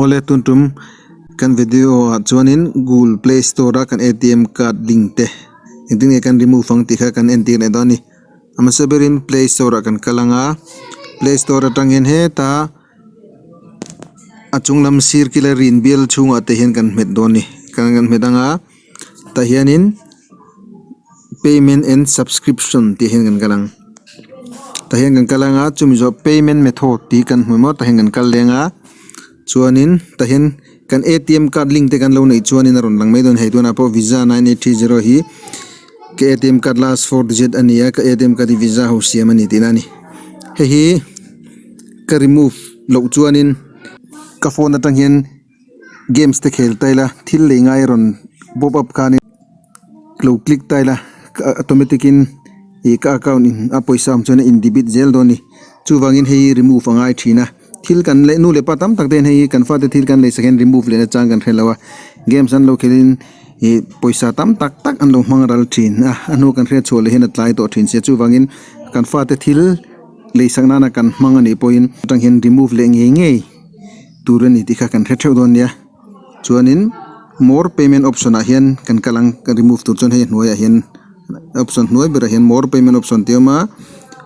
Awle tun tum kan video ah chuanin Google Play Store a kan atm card link te engtin nge kan remove ang tih kha kan entir leh dawn a ni. A hmasa berin Play Store ah kan kal ang a, Play Store atangin heta a chung lam sir kila rin bial chhungah te hian kan hmet dawn a ni. Kan hmet ang a tah hianin. Payment and subscription tih hian kan kal ang tah hian kan kal anga chumi zawh payment method tih kan hmu maw tah hian kan kal leng a chuanin tah hian kan A_T_M card link te kan lo neih chuanin a rawn lang mai dawn hei tunah pawh visa 9830 hi ka A_T_M card last four digit a ni a ka A_T_M card hi visa ho siam a ni tihna a ni hei hi ka remove loh chuanin ka phone atang hian. Games te khel ta ila thil lei ngai a rawn pop up khanin lo click ta ila automatic in ih ka account in a pawisa awm chuan a in debit zel dawn a ni chuvangin hei hi remove a ngai thin a thil kan leh nu leh pa tam tak te hian hei hi kan fate thil kan lei sak hian remove leh na chang kan hre lo a games an lo khelh in ih pawisa tam tak tak an lo hmang ral thin a a hnu kan hriat chhuah leh hian a tlai tawh thin sia chuvangin kan fate thil lei sak nana kan hmang anih pawhin atang hian remove leh ngei ngei. Tur a ni tih kha kan hre theuh dawn nia chuanin more payment option ah hian kan kal ang kan remove tur chuan hei a hnuaiah hian option hnuai berah hian more payment option tih a awm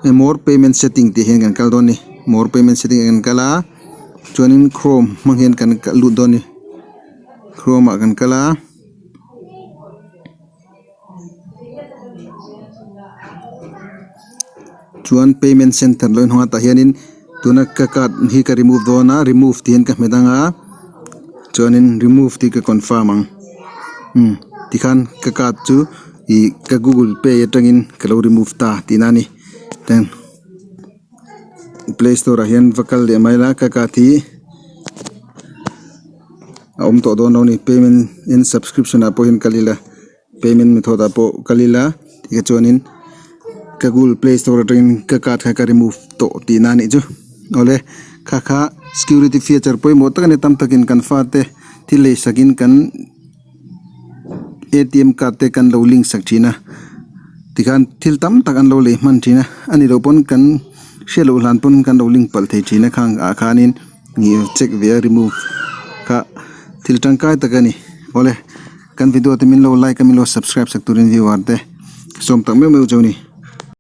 a more payment setting tih hian kan kal dawn a ni more payment setting ah kan kal a chuanin chrome hmang hian kan lut dawn a ni chrome ah kan kal a. Chuan payment center lo inhawng a tah hianin tuna ka card hi ka remove dawn a remove tih hian ka hmet ang a chuanin remove tih ka confirm ang umm tikhan ka card chu ih ka google pay atangin ka lo remove ta tihna a ni ten play store ah hian va kal leh mai la ka card hi. A awm tawh dawn lo a ni payment in subscription ah pawh hian kal ila payment method ah pawh kal ila tikha chuanin ka google play store atangin ka card kha ka remove tawh tihna a nih chu awle kha kha security feature pawimawh tak a ni tam takin kan fate thil lei sakin kan A_T_M card te kan lo link sak thin a tikhan thil tam tak an lo lei hman thin a a nih loh pawn kan hriat loh hlan pawn kan lo link palh thei thin a khang ah khanin. Ih check ve a remove kha thil tangkai tak a ni awle kan video te min lo like a min lo subscribe sak turin viewer te sawm tak meuh meuh chu a ni.